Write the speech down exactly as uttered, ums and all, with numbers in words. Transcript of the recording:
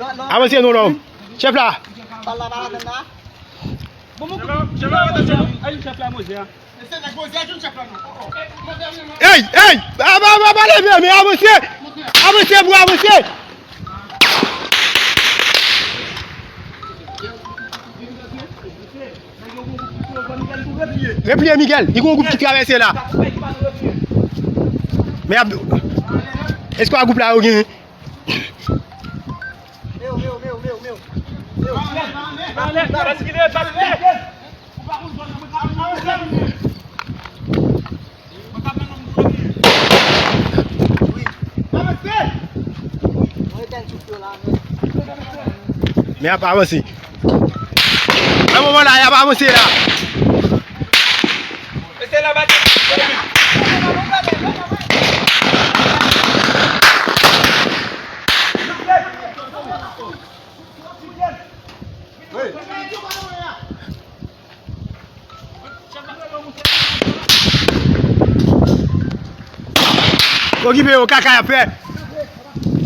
Avanse non, lòm. Chèf la. Ey, ey! Aba, aba, aba, leve, men avanse! Avanse, bro, avanse! Repliye, Miguel. Li gon gwoup ki travèse la. Men ap, èske gwoup la yo genyen? Men ap avanse. Nan moman la, y ap avanse la. Okipe yo, kaka y ap fè.